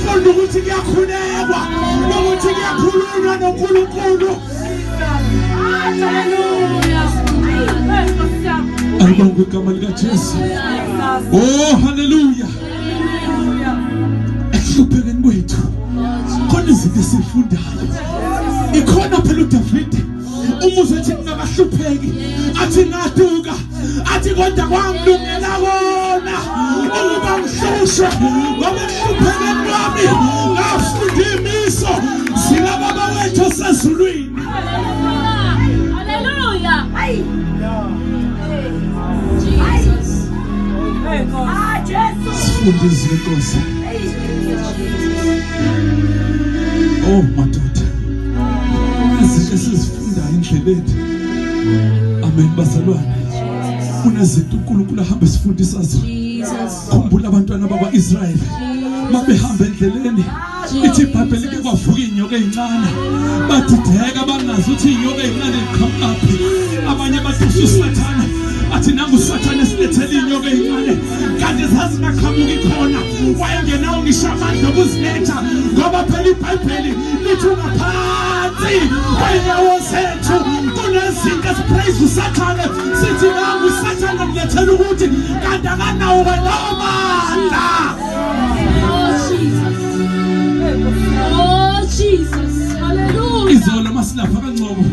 Sifunda ukuthi kuyakhulekwa, nokuthi kuyakhulunywa noNkulunkulu. Hallelujah. Alibongwe igama likaJesu. Oh, hallelujah. Ekuhluphekeni kwethu khona izinto esifundayo. Ikhona phela uDavid umuzwe ethi ngingakahlupheki, athi ngaduka, athi kodwa kwangilungela kona ukuba ngihlushwe, ngoba ekuhluphekeni kwami ngafunda imiso zikababa wethu osezulwini. Hallelujah. Jesus. Sifunde izwi lenkosi. Oh madoda, izinto esizifundayo endleleni. Amen bazalwane. Kunezinto uNkulunkulu ahamba esifundisa zona. Khumbula abantwana bakwa-Israyeli mabehamba endleleni, ithi iBhayibheli ke kwavuka inyoka ezincane, badideka bangazi ukuthi inyoka ezincane iqhamukaphi. Abanye bathi uSathane, athi nangu uSathane esilethele inyoka ezincane, kanti zazingaqhamuki khona, wayengenawo ngisho amandla okuziletha, ngoba phela iBhayibheli lithi ungaphansi kweenyawo zethu. Kunezinto esipraise uSathane, sithi nangu uSathane kulethela ukuthi kanti akanawo kwalawo mandla. Oh Jesus. Oh Jesus. Hallelujah. Izolo masilapha kaNgcobo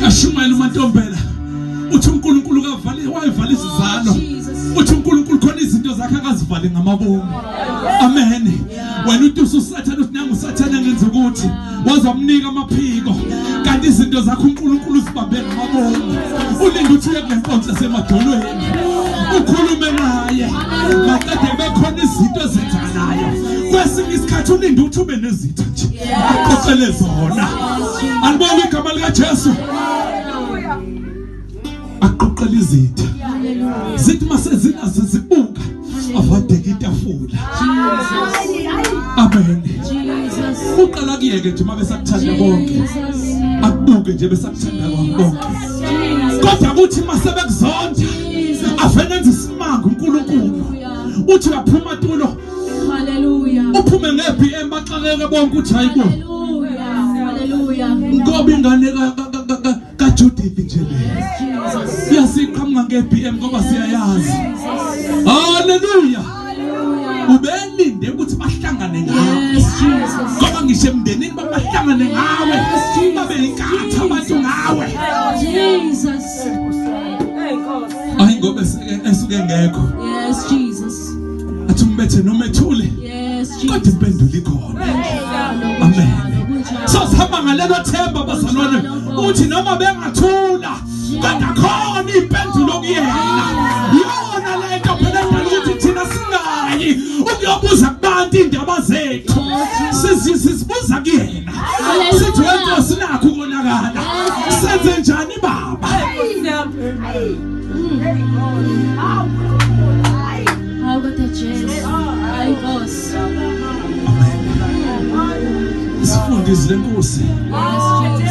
kashumayela uMantombela, uthi uNkulunkulu kavali wayivala izizalo, uthi uNkulunkulu khona izinto zakhe akazivale ngamabomu. Amen. Wena uthi uSathane, uthi nangu uSathane ngenza ukuthi wazamnika amaphiko, kanti izinto zakhe uNkulunkulu uzibambe ngamabomu. Ulinde uthi uye kule nkonzo yasemadolweni ukhulume naye, maqede bekhona izinto ezenzakalayo. Kwesinye isikhathi ulinde uthi ube nezitha nje aqoqele zona. Alibonge igama likaJesu. Aqoqele izitha, zithi masezinazo zibuka, avadeke itafula. Amen. Uqala kuyeke nje uma besakuthanda bonke, akubuke nje besakuthanda bonke, kodwa kuthi mase bekuzonda avele enze isimanga uNkulunkulu. Uthi uyaphuma tulo, Hallelujah. uphume nge-BM, baxakeke bonke, uthi hayibo. Hallelujah. Hallelujah. Ngoba ingane kaJudith nje le Jesus. yasiqhamuka nge-BM ngoba siyayazi. Hallelujah. Ubelinde ukuthi bahlangane ngawe. Yes, Jesus. Ngoba ngisho emndenini bahlangane ngawe, babe inkatha abantu ngawe. Jesus. Hayi ngoba esuke ngekho. Yes, Jesus. Athi umbethe noma ethule, Yes, kodwa Jesus. impendulo ikhona. Amen. So sihamba ngalelo themba bazalwane, uthi noma bengathula kodwa khona impendulo kuyena. Yona lento phela edala ukuthi thina singayi ukuyobuza kubantu indaba zethu, sizibuza kuyena, sithi wenkosi nakho ukonakala, senze njani baba? Hawu kodwa Jesu. Hayi Nkosi. Amen. Sifunde izwi lenkosi. Yes, Jesus.